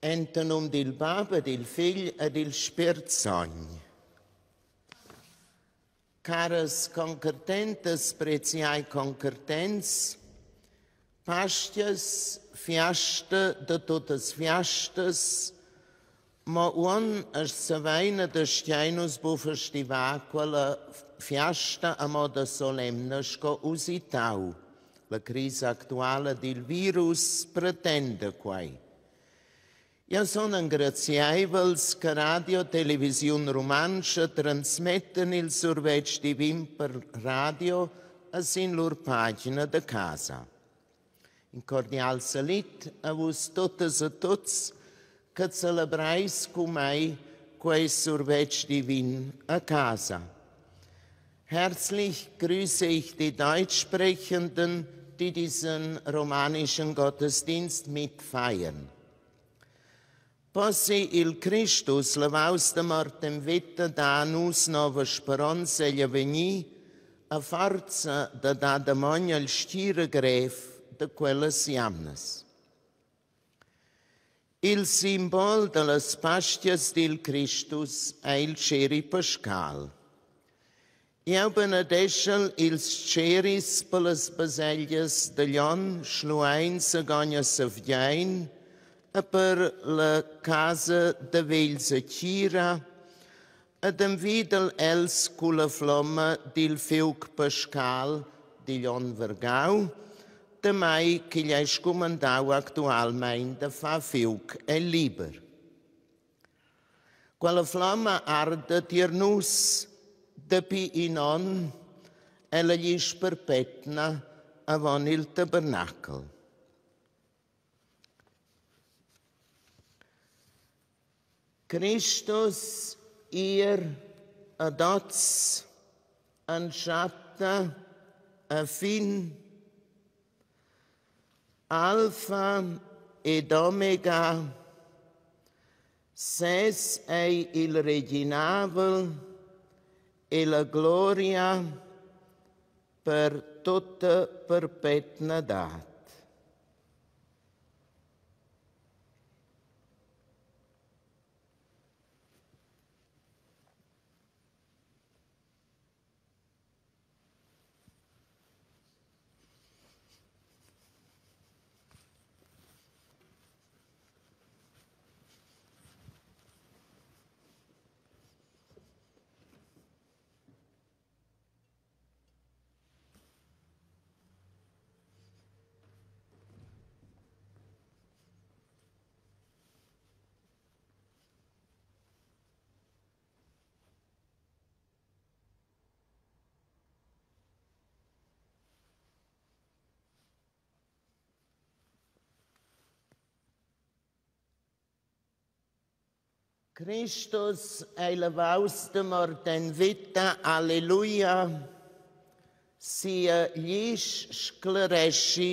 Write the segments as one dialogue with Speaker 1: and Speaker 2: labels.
Speaker 1: Enta num dil Bab e dil Figl e dil Spirt Sogn. Caras concartentas, preziai concartents, Pastias, fiasta da tuttas fiastas, mo uonn saveina dastgein nus buca festivar quella fiasta a moda solemna sco usitau. La crisa actuala dil virus pretenda quei. Jau sun engraziaivels che Radio Televisiun Rumantscha transmettan il survetsch divin per radio e sin lur pagina da casa. In cordial salit a vus tuttas e tuts che celebrais cun mei quei survetsch divin a casa. Herzlich grüße ich die Deutschsprechenden, die diesen romanischen Gottesdienst mitfeiern. Possi il Cristus levaus da mort en veta da nus nova speronza egl avegnir, a forza da dar damogn al stira grev da quellas jamnas. Il simbol dallas pastias dil Cristus ei il tscheri pascal. Jeu benedeschel ils tscheris per las baselgias da Glion, Schluein, Sagogn e Sevgein e per la casa da vegls a Tgira ed envidel els culla flomma dil fiug pascal digl onn vargau, damai ch'igl ei scumandau actualmein da far fiug el liber. Quella flomma arda tier nus dapi in onn ella glisch perpetna avon il tabernacel. Cristus ir ad oz entschatta a fin alfa ed omega sez ei il reginavel e la gloria per tutta perpetnadad. Christus ei levaus de mort en vita, alleluia. Sia glisch sclaresci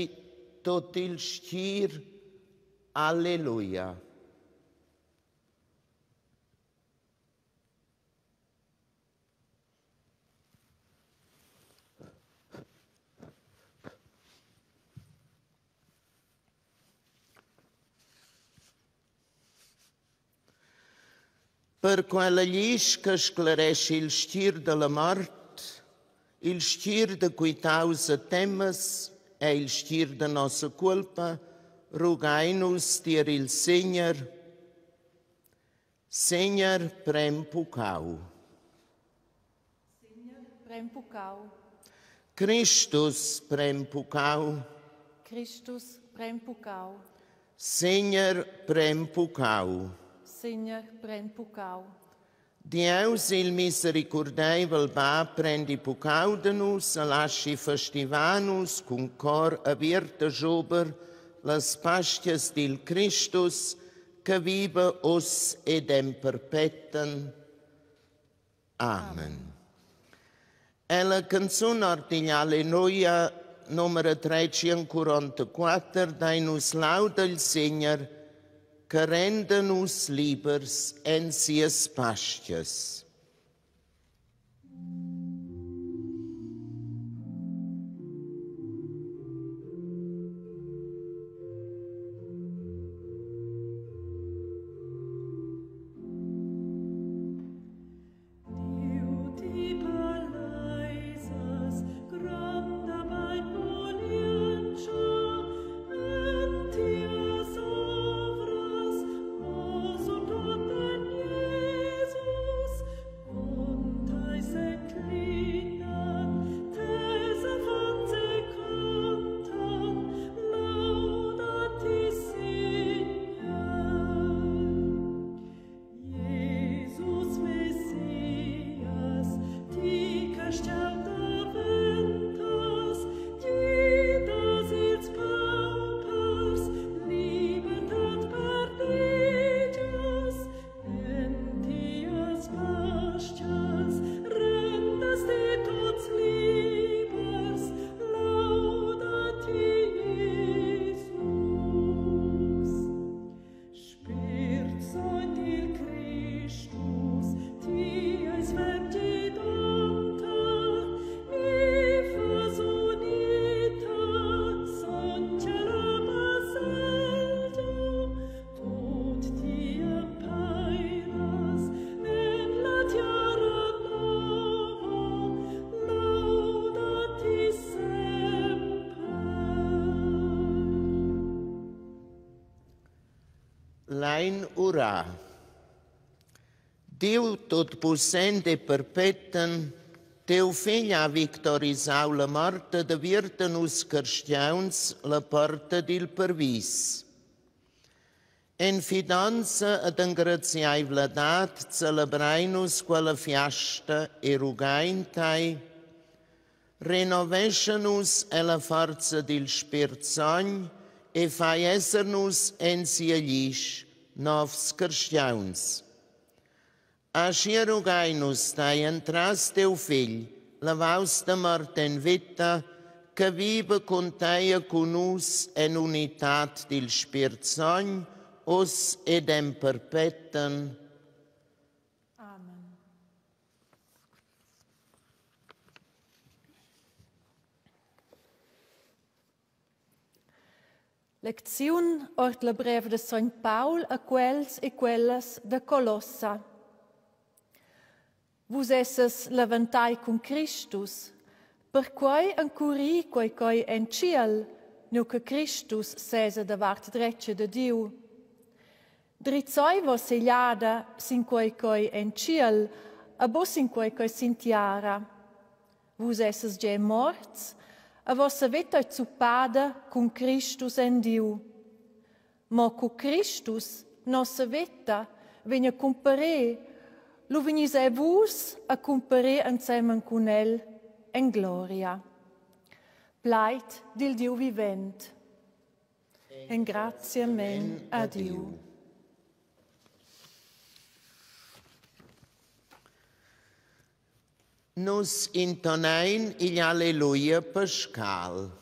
Speaker 1: tot il stgir, alleluia. Per quella glisch che sclaresce il stgir dalla mort, il stgir da quitaus e temas e il stgir da nossa cuolpa, rugain nus tier il Segner. Segner, prem puccau.
Speaker 2: Segner, prem puccau.
Speaker 1: Cristus, prem puccau.
Speaker 2: Cristus, prem puccau.
Speaker 1: Segner, prem puccau.
Speaker 2: Segner, prem puccau.
Speaker 1: Dieus il misericordeivel Bab prendi puccau da nus e laschi festivar nus cun cor aviert e schuber las pastias dil Cristus che viva uss ed en perpeten. Amen. Ella canzun Ortigl Alleluia numero 344 dai nus lauda il Segner che renda nus libers en sias pastias. Lein urar. Diu tutpussent e perpeten, Teu Figl ha victorisau la mort ed aviert a nus carstgauns la porta dil parvis. En fidanza ed engraziaivladad celebrein nus quella fiasta e rugain tei, renovescha nus ella forza dil Spirt Sogn e fai esser nus en sia glisch novs carstgauns. Aschia rugain nus tei entras teu Figl, lavaus da mort en veta, che viva cun tei e cun nus en unitad dil Spirt Sogn, uss ed en perpeten.
Speaker 2: Amen. Lecziun ord la brev de Sogn Paul a quels e quellas da Colossa. Vus esses leventai cun Cristus, perquei encuri quei ch'ei en tschiel, nu che Cristus sesa da vart dretga da Diu. Drizzai vossa egliada sin quei ch'ei en tschiel, e buc sin quei ch'ei sin tiara. Vus esses gia morts, e vossa veta ei zuppada cun Cristus en Diu. Mo cu Cristus, nossa veta, vegn a cumparer, lu vegnis era vus a cumparer ensemen cun el en gloria. Plaid dil Diu vivent. Engraziament a Diu.
Speaker 1: Nus intonein igl Alleluia pascal.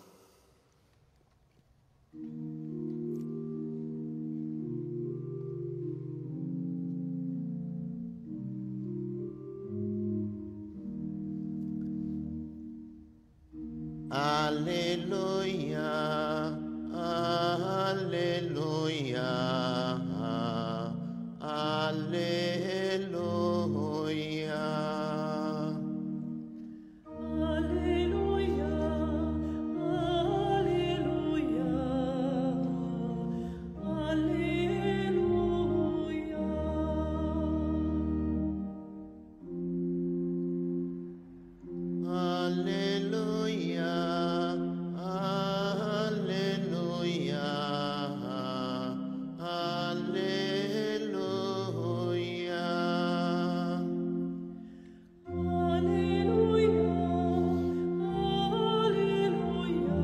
Speaker 1: Alleluia, alleluia, alleluia.
Speaker 2: Alleluia, alleluia, alleluia.
Speaker 1: Alleluia, alleluia, alleluia.
Speaker 2: Alleluia, alleluia, alleluia.
Speaker 1: Alleluia, alleluia,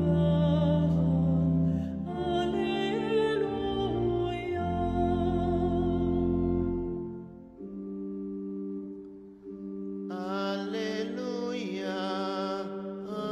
Speaker 1: alleluia.
Speaker 2: Alleluia, alleluia, alleluia.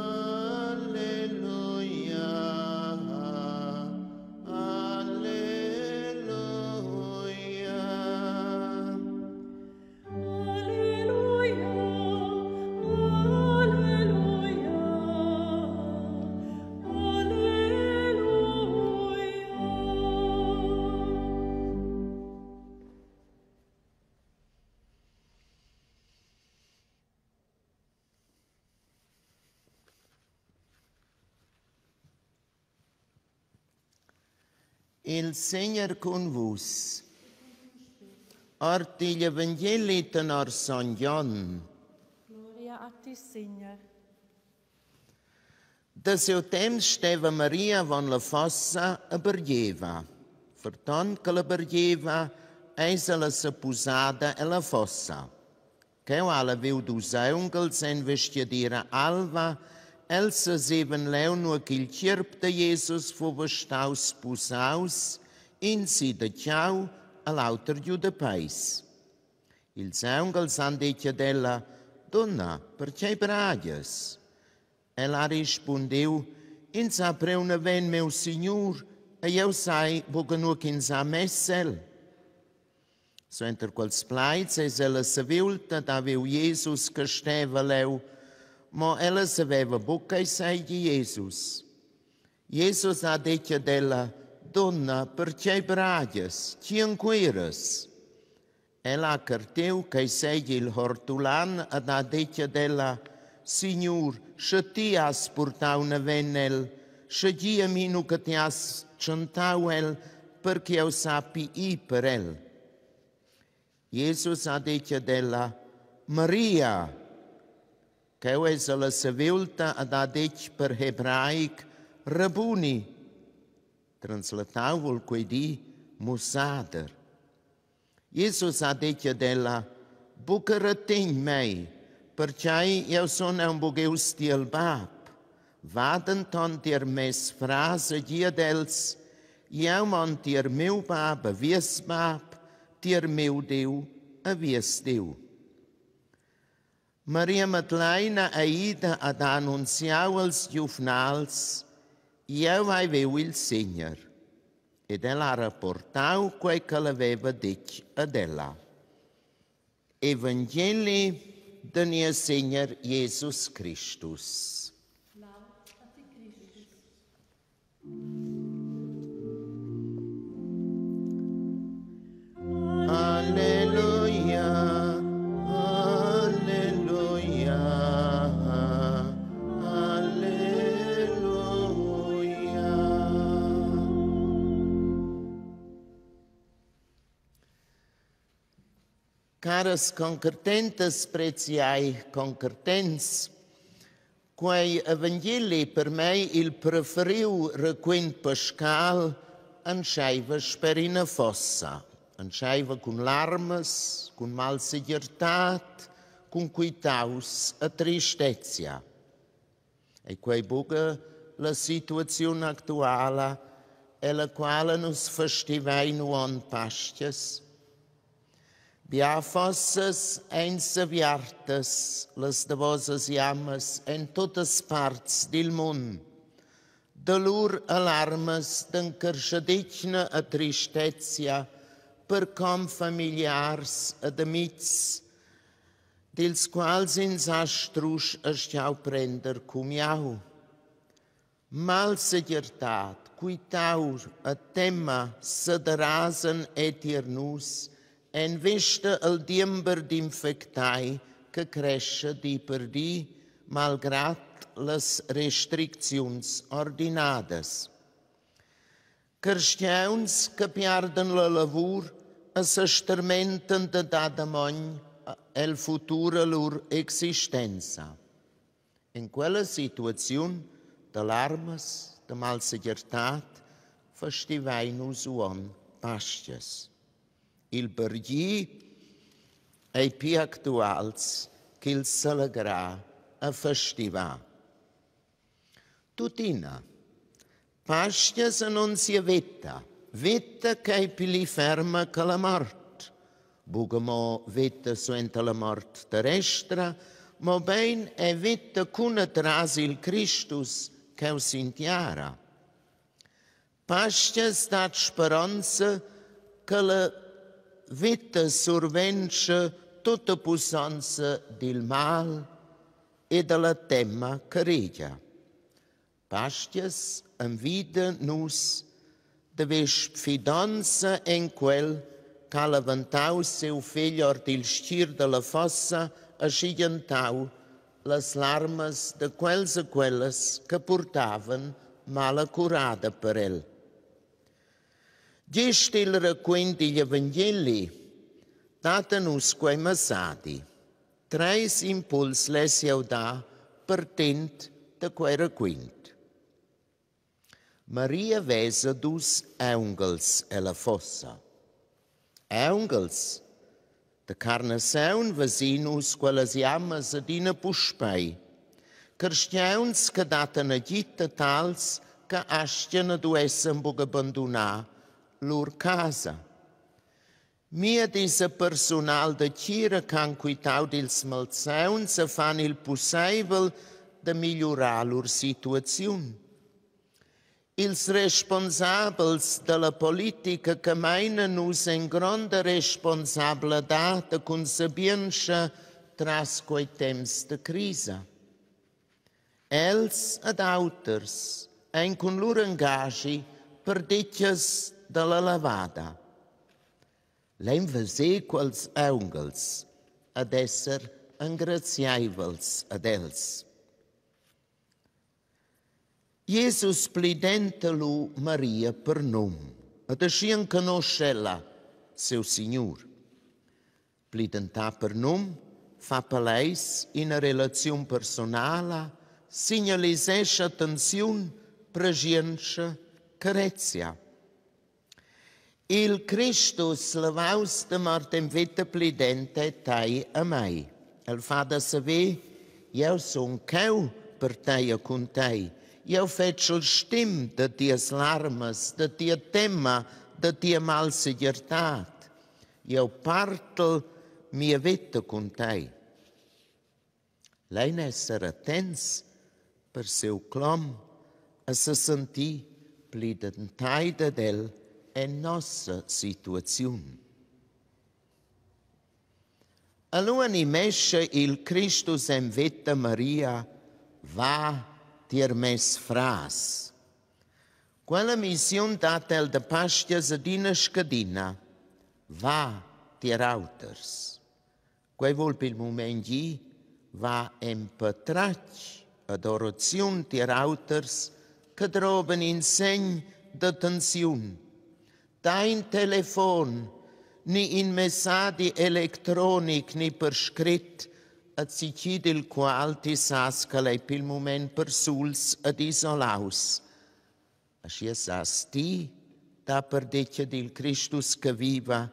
Speaker 1: Il Segner cun vus. Ord igl Evangeli tenor Sogn Jon.
Speaker 2: Gloria a ti, Segner.
Speaker 1: Da siu temps steva Maria avon la fossa e bargieva. Ferton che la bargieva, eis ella sepusada ella fossa. Cheu ha ella viu dus aunghels en vestgadira alva, els sesevan leu nua ch'il tgierp da Jesus fuva staus spusaus, in si da tgau e l'auter giu da peis. Ils aunghels han detg ad ella, Dunna, pertgei bragias? El ha rispundiu, Ins ha priu naven miu signur e jeu sai buca nua ch'ins ha mess el. Suenter quels plaids eis ella seviulta ed ha viu Jesus che steva leu, mo ella saveva buca ei seigi Jesus. Jesus ha detg ad ella, Dunna, pertgei bragias? Ti encuiras? Ella ha cartiu ch'ei seigi il hortulan ed ha detg ad ella, Signur, sche ti has purtau naven el, sche gi a mi nu che ti has tschentau el, per che eu sappi ir per el. Jesus ha detg ad ella: Maria! Cheu eis ella seviulta ed ha detg per hebraic: Rabuni! Translatau vul quei dir mussader. Jesus ha detg ad ella: Buca retegn mei, pertgei jeu sun aunc buc ius tiel bab. Va denton tier mes frars e di ad els: Jeu mon tier miu bab e vies bab, tier miu Diu e vies Diu. Maria Madleina ei ida ad ha annunziau als giuvnals: Jeu hai viu il Segner. Ed el ha rapportau quei ch'el haveva detg ad ella. Evangeli de nies Segner Jesus Cristus.
Speaker 2: Laud a ti Cristus.
Speaker 1: Alleluia, alleluia, alleluia. Caras concartentas, preziai concartents, quei evangeli per mei il preferiu raquint pascal entscheiva sper ina fossa. Entscheiva cun larmas, cun malsegirtad, cun quitaus e tristezia. Ei quei buca la situaziun actuala ella quala nus festivein uonn Pastgas? Bia fossas ein seviartas las davosas jammas en tuttas parts dil mund. Dolur e larmas d'encarschadetgna e tristezia per confamiliars ed amitgs dils quals ins ha strusch astgau prender cumiau. Malsegirtad, quitau e tema sederasan è tier nus en vesta al diember d'infectai che cresce di per di, malgrad las restricziuns ordinadas. Carstgauns che piardan la lavur e sestermentan da dar damogn el futur a lur existenza. En quella situaziun da larmas, da malsegirtad, festivein nus uonn Pastgas. Il bargir ei pli actuals ch'il selegrar e festivar. Tuttina, Pastgas annunzia veta, veta ch'ei pli ferma che la mort. Buca mo veta suenter la mort terrestra, mobein è veta cun e tras il Cristus ch'eu sin tiara. Pastgas dat speronza che la veta surventscha tutta pussonza dil mal e dalla tema che regia. Pastgas envida nus da ver fidonza en quel ch'ha levantau siu fegl ord il stgir dalla fossa e schigentau las larmas da quels e quellas che purtavan mala curada per el. Gest il raquint digl Evangeli dat a nus quei messadi. Treis impuls less jeu dar partent da quei raquint. Maria vesa dus aunghels ella fossa. Aunghels da carn e saun vesin nus quellas jammas adina puspei. Carstgauns che dattan agid a tals che astgan e duessen buca bandunar lur casa. Miedis e persunal da tgira che han quitau dils malsauns e fan il pusseivel da migliurar lur situaziun. Ils responsabels dalla politica che meinan nus en gronda responsabladad e cun sabientscha tras quei temps da crisa. Els ed auters ein cun lur engaschi perdetgas dalla lavada. Lein veser quels aunghels ad esser engraziaivels ad els. Jesus plidenta lu Maria per num. Ed aschia enconoscha ella siu signur. Plidentar per num fa paleis ina relaziun personala, signalisescha tensiun, preschientscha, carezia. Il Cristus levaus da mort en veta plidenta tei a mei. El fa da saver, jeu sun cheu per tei e cun tei. Jeu fetschel stim da tias larmas, da tia tema, da tia malsegirtad. Jeu partel mia veta cun tei. Lein esser attents per siu clom e sesentir plidentai dad el en nossa situaziun. Allura animescha il Cristus en veta Maria, va tier mes frars. Quella missiun dat el da Pastias adina scadina, va tier auters. Quei vul pil mument dir, va en patratg ed oraziun tier auters che drovan in segn da tensiun. Dai in telefon ni in messadi electronic ni per scrit a tgi dil qual ti sas ch'el ei pil mument persuls ed isolaus. Aschia sas ti da perdetga dil Cristus che viva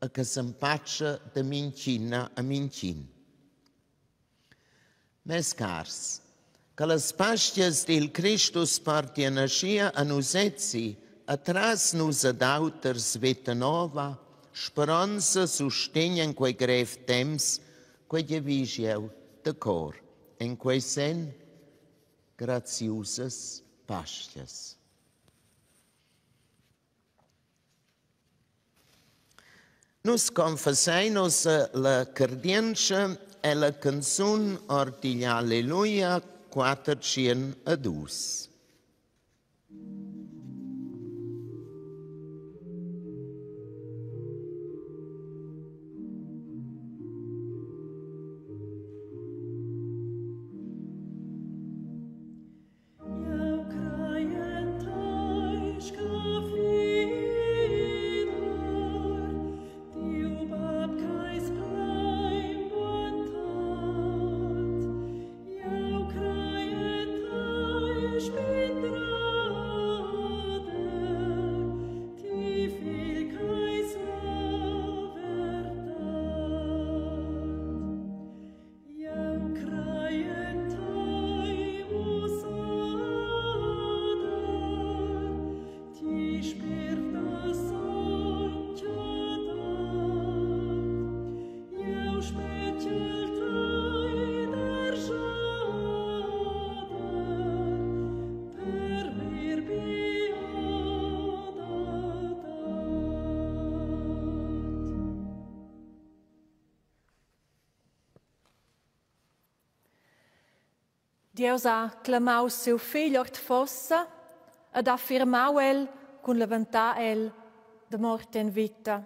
Speaker 1: e che s'empatscha da minchina a minchin. Mes cars, che las pastias dil Cristus portien aschia a nus ezi, atras nus ad auters veta nova, speronza sustegn en quei grev temps, quei giavisch jeu da cor. En quei senn graziusas pastias. Nus confessein ussa la cardientscha e la canzun ord igl Alleluia 402.
Speaker 2: Dieus ha clamau siu fegl ord fossa ed ha firmau el cun levantar el da mort en vita.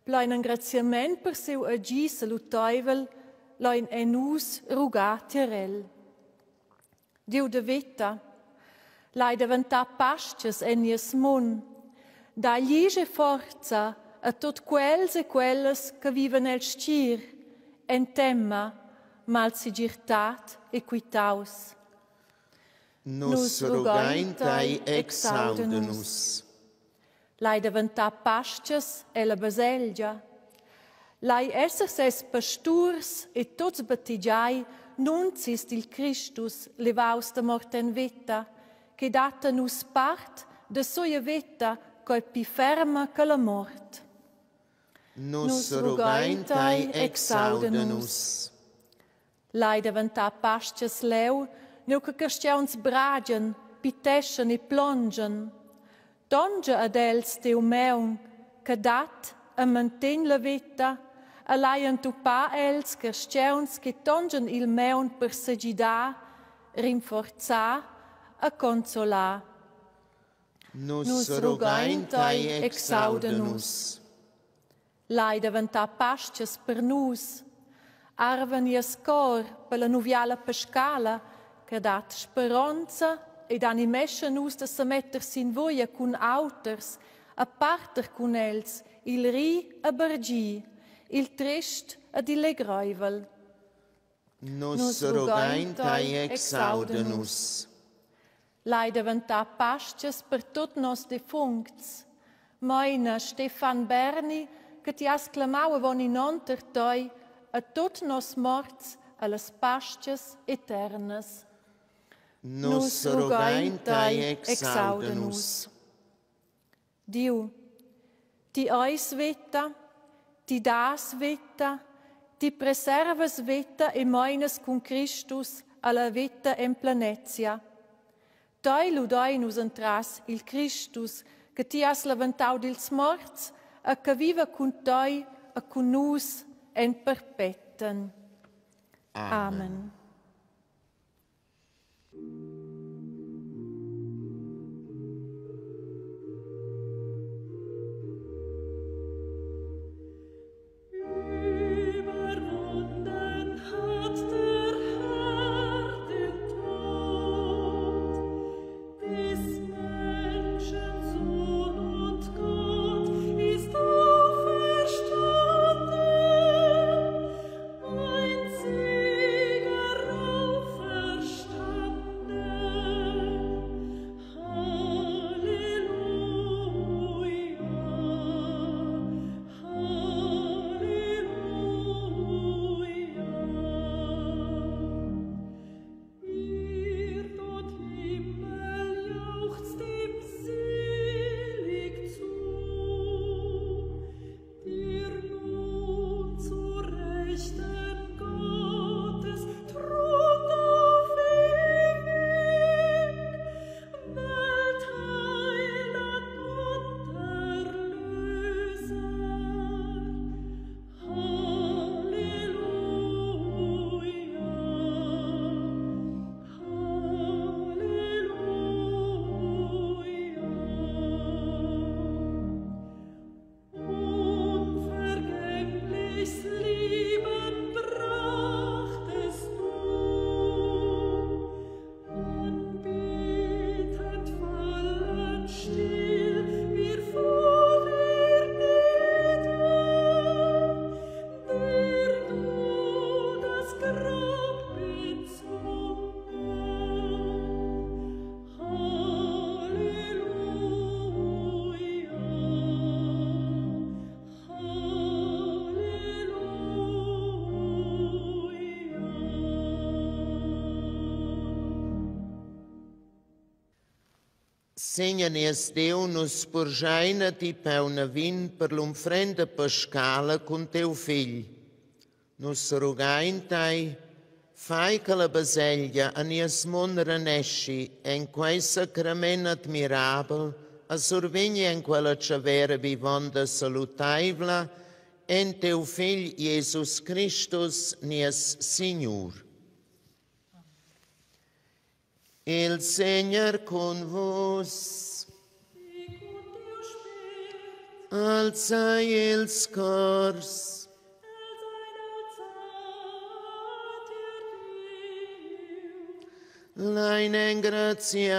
Speaker 2: Plein engraziament per siu agir saluteivel lein ei nus rugar tier el. Diu da veta, lai daventar pastgas en nies mund, dai glisch e forza a tut quels e quellas che vivan el stgir, en tema, malsegirtad e quitaus.
Speaker 1: Nus rugain tei, exauda nus.
Speaker 2: Lai daventar pastgas ella baselgia. Lai esser ses pasturs e tuts battegiai nunzis dil Cristus levaus da mort en veta, che dat a nus part da soia veta coi pi ferma che la mort.
Speaker 1: Nus rugain tei, exauda nus.
Speaker 2: Lai daventar pastgas leu, neu che carstgauns bragian, piteschan e plongian. Tongia ad els tiu maun che dat e mantegn la veta e lai entupar els carstgauns che tongian il maun per segidar, rinforzar e consolar.
Speaker 1: Nus rugain tei, exauda nus.
Speaker 2: Lai daventar pastgas per nus, arva nies cor per la nuviala pascala che dat speronza ed animescha nus da semetter sin via cun auters. a parter cun els il ri e bargir, il trist ed il legreivel.
Speaker 1: Nus rugain tai, exauda nus.
Speaker 2: Lai daventar pastgas per tut nos defuncts. Meina Stefan Berni, che ti has clamau avon in onn ter tei, a tut nos morts allas pastgas eternas.
Speaker 1: Nus rugain tai, exauda nus.
Speaker 2: Diu, ti eis veta, ti das veta, ti preservas veta e meinas cun Cristus alla veta en planezia. Tei ludai nus entras il Cristus che ti has levantau dils morts e che viva cun tei e cun nus en perpeten.
Speaker 1: Amen.
Speaker 2: Amen.
Speaker 3: Überwunden hat der Herr den Tod, des Menschen Sohn und Gott ist auferstanden, ein Sieger auferstanden. Halleluja, Halleluja. Erd und Himmel jauchzt ihm selig zu, der nun zur Rechten Gottes thront auf ewig, Weltheiland und Erlöser. Halleluja, Halleluja. Unvergänglichs Leben brachtest du, anbetend fallen still wir vor dir nieder, der du das Grab bezwungen. Halleluja, Halleluja.
Speaker 1: Segner nies Diu, nus purschein a ti paun e vin per l'unfrenda pascala cun teu Figl. Nus rugain tei, fai che la baselgia a nies mund reneschi en quei sacrament admirabel e survegni en quella tschavera vivonda salutaivla en teu Figl Jesus Cristus, nies Signur. Il Segner cun vus.
Speaker 3: E cun tiu spirt.
Speaker 1: Alzai ils cors.
Speaker 3: Els ein alzai tier Diu.
Speaker 1: Lein engraziar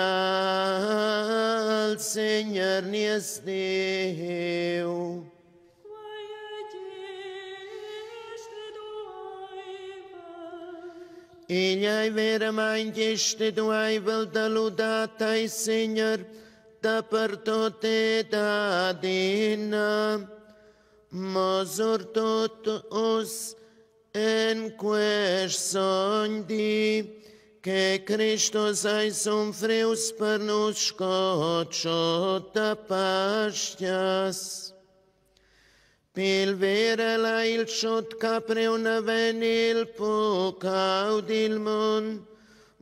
Speaker 1: al Segner nies Diu.
Speaker 3: Quei ei gest e dueivel.
Speaker 1: Igl ei veramein gest e dueivel da ludar tei, Segner, dapertut ed adina. Mo surtut uss en quest sogn di, che Cristus ei s'unfrius per nus sco tschut da Pastgas. Pilver el ei il tschut ch'ha priu naven il puccau dil mund,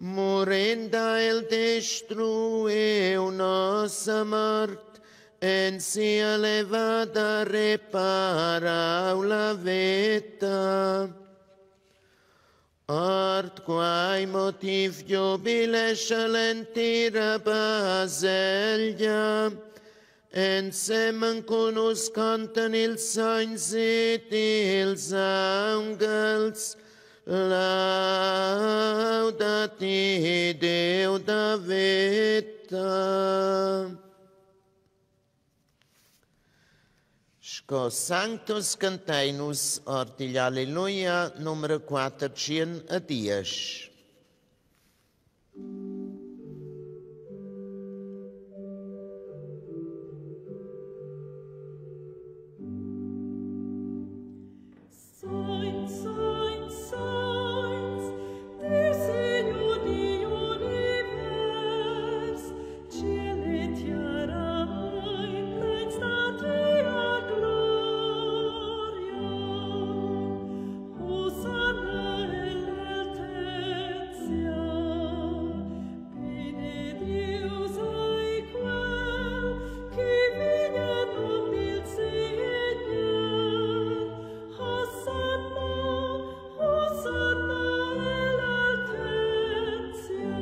Speaker 1: murend ha el destruiu nossa mort, en sia levada reparau la veta. Ord quei motiv giubilescha l'entira baselgia, ensemen cun nus cantan ils saints ed ils aunghels, lauda ti, Deu da veta. Sco Sanctus cantein nus ord igl Alleluia numero 410.
Speaker 3: Sainz, sainz, sainz, Deus Segnur digl univers, Ciel e tiara ein pleins da tia gloria. Hosanna ell'altezia, benedius ei quel che vegn en num dil Segner. Hosanna, Hosanna ell'altezia.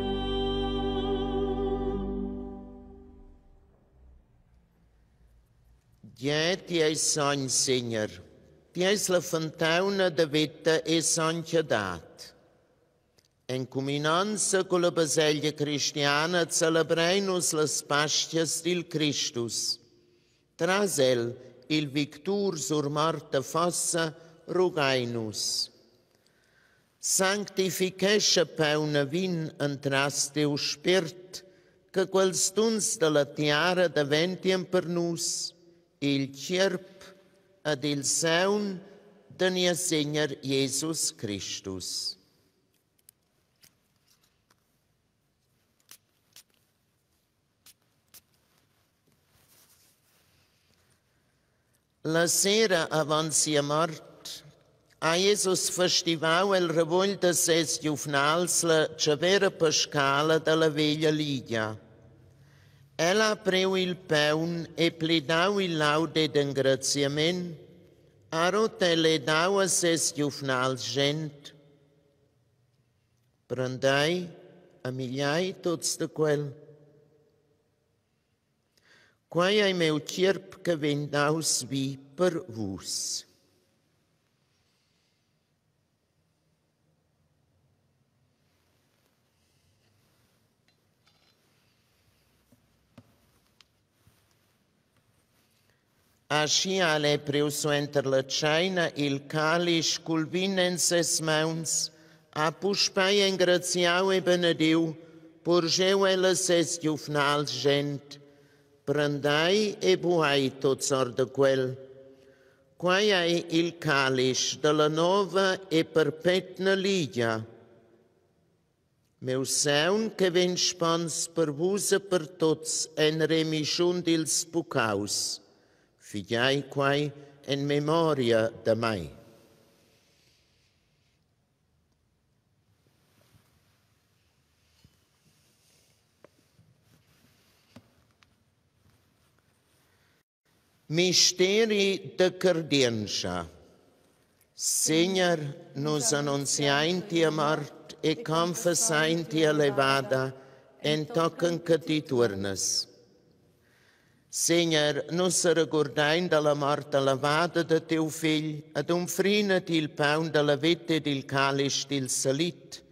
Speaker 1: Gie, ti eis sogn, Segner, ti eis la fontauna da veta e sontgadad. En cuminonza culla baselgia cristiana celebrein nus las Paschias dil Cristus. Tras el, il victur sur mort e fossa, rugain nus. Sanctifichescha paun e vin entras tiu Spirt, che quels duns dalla tiara daventien per nus il tgierp ed il saun da nies Segner Jesus Cristus. La sera avon sia mort ha Jesus festivau el ravugl da ses giuvnals la tschavera pascala dalla veglia ligia. El ha priu il paun e plidau il laud ed engraziament, ha rut el e dau a ses giuvnals schend: Prendei e migliai tuts da quel. Quei ei meu tgierp che vegn daus vi per vus. Aschia ha el priu suenter la tscheina il calisch cul vin en ses mauns, ha puspei engraziau e benediu, purscheu el a ses giuvnals schend: Prendei e buhai tuts or da quel. Quei ei il calisch dalla nova e perpetna ligia. Meu saun che vegn spons per vus e per tuts en remischun dils puccaus. Figiai quei en memoria da mei. Misteri da cardientscha. Segner, nus annunziain tia mort e confessain tia levada entochen che ti tuornas. Segner, nus regurdain dalla mort e lavada da tiu figl ed unfrin a ti il paun dalla veta ed il calisch dil salit.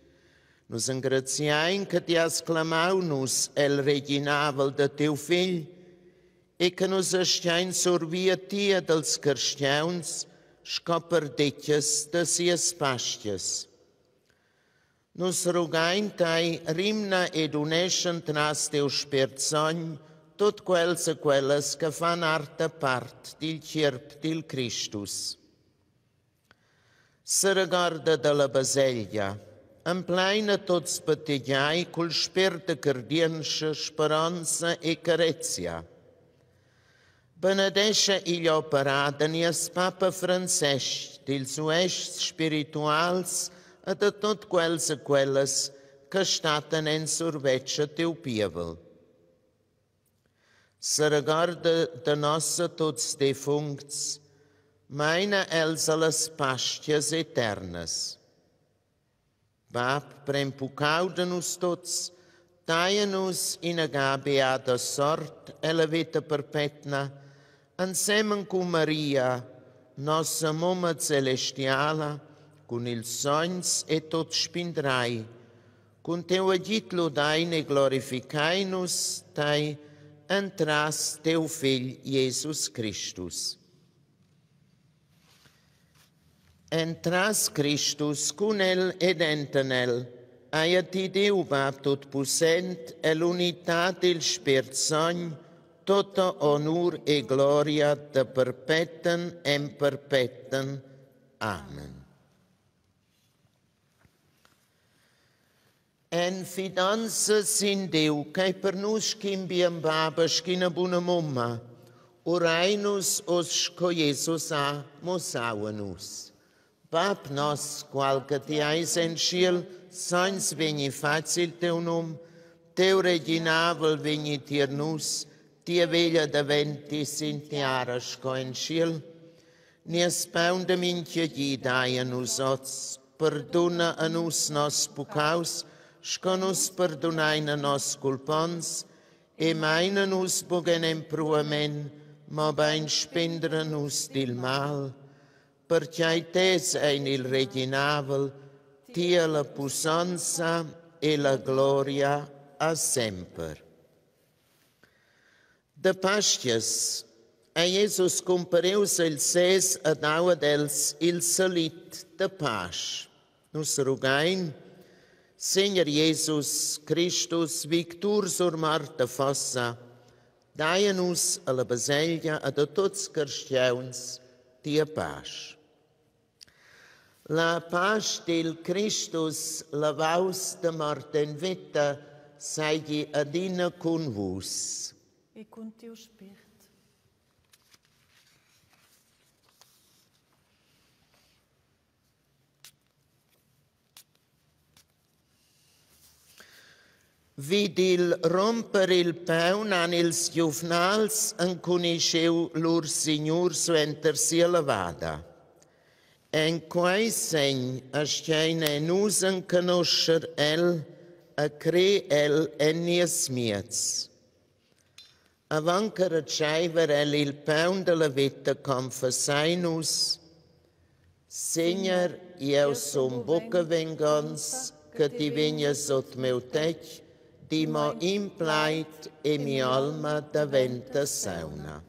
Speaker 1: Nus engraziain che ti has clamau nus el reginavel da tiu figl e che nus astgein survir a ti ed als carstgauns sco perdetgas da sias pastias. Nus rugain tei, rimna ed uneschan tras tiu Spirt Sogn tut quels e quellas che fan arta part dil tgierp dil Cristus. Seregorda dalla baselgia, empleina tuts battegiai cul spirt da cardientscha, speronza e carezia. Benedescha igl operar da nies papa Francestg, dils uestgs spirituals e da tut quels e quellas che stattan en survetsch a tiu pievel. Seregorda da nossa tuts defuncts, meina els allas pastias eternas. Bab, pren puccau da nus tuts, dai a nus ina ga beada sort ella veta perpetna, ensemen cun Maria, nossa mumma celestiala, cun ils sogns e tuts spindrai, Cun teu agid ludein e glorifichein nus tei entras teu Figl Jesus Cristus. Entras Cristus cun el ed enten el, haja ti Diu Bab tutpussent e l'unità dil Spirt Sogn tota honur e gloria da perpetten en perpetten. Amen. En fidanza sin Diu, ch'ei per nus sc'in bien bab e sc'ina buna mumma, urein nus oz sco Jesus ha mussau a nus. Bab nos, qual che ti eis en tschiel, sogns vegni fatg il teu num, teu reginavel vegni tier nus, tia veglia daventi sin tiara sco en tschiel. Nies paun da mintga di dai a nus oz, perduna a nus nos puccaus, sco nus perdunein a nos culponts, e meina nus buc en empruament, mobein spindra nus dil mal, pertgei tes ein il reginavel, tia la pussonza e la gloria a semper. Da Pastgas ei Jesus cumparius el sez e dau ad els il salit da pasch. Nus rugain, Segner Jesus Cristus, victur sur morta fossa, dai a nus alla baselgia e da tuts carstgauns tia pasch. La pasch dil Cristus lavaus da mort en veta seigi adina cun vus.
Speaker 2: E cun tiu spirt.
Speaker 1: Vid il romper il paun han ils giuvnals encunischiu lur signur suenter sia lavada. En quei segn astgein ei nus enconuscher el e crer el en nies miez. Avant che retscheiver el il paun dalla veta confessein nus, Segner, jeu sun buca vengonzs che ti vegnas sut miu tetg, di mo in plaid e mia olma daventa sauna.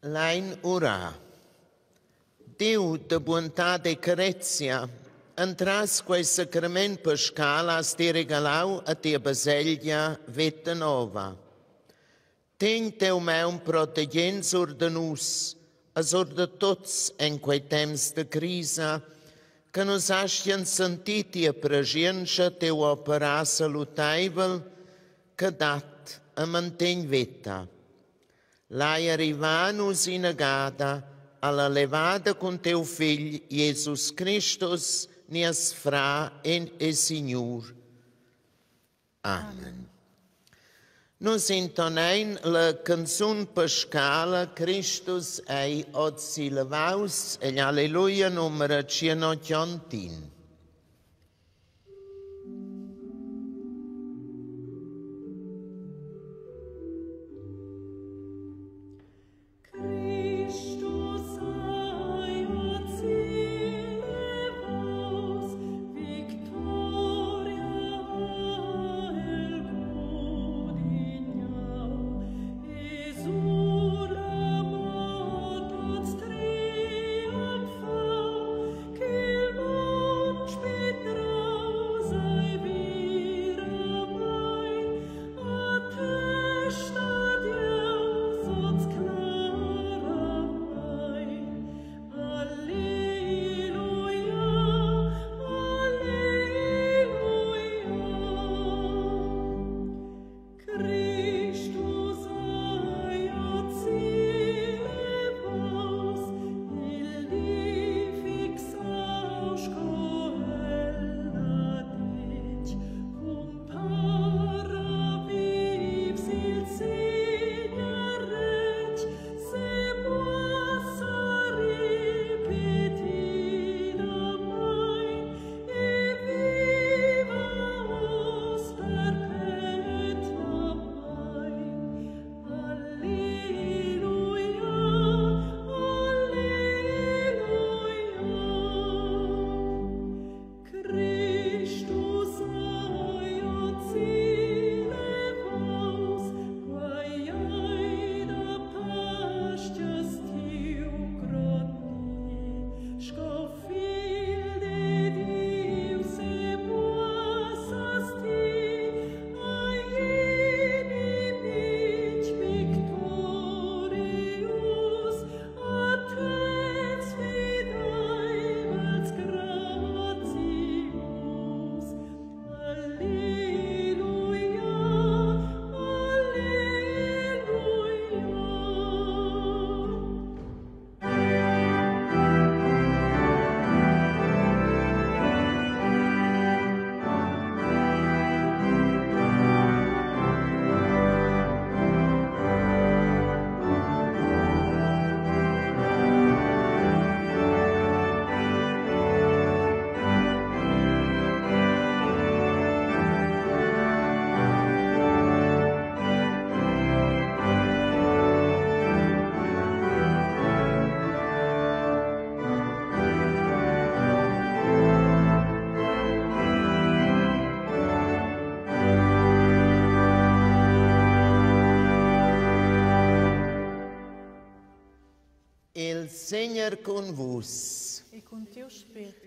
Speaker 1: Lein orar. Diu da buontad e carezia, entras quei sacrament pascal has ti regalau a tia baselgia veta nova. Tegn teu maun protegent sur da nus e sur da tuts en quei temps da crisa, che nus astgien sentir tia preschientscha, teu operar saluteivel che dat e mantegn veta. Lai arrivar nus inagada alla levada cun teu Figl Jesus Cristus, nies fra e Signur. Amen. Nus intonein la canzun pascala Cristus ei oz si levaus egl Alleluia numero 181. Segner cun vus.
Speaker 2: E cun tiu spirt.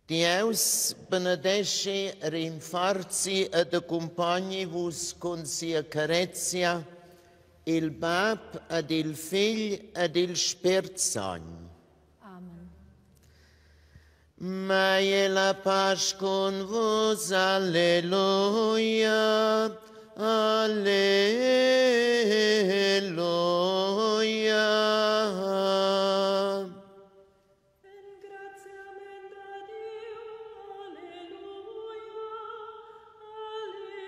Speaker 1: Dieus benedeschi, rinforzi ed accumpogni vus cun sia carezia, il Bab ed il Figl ed il Spirt Sogn.
Speaker 2: Amen.
Speaker 1: Mai è la pasch cun vus, alleluia, alleluia.
Speaker 3: Engraziament a Diu, alleluia, alleluia.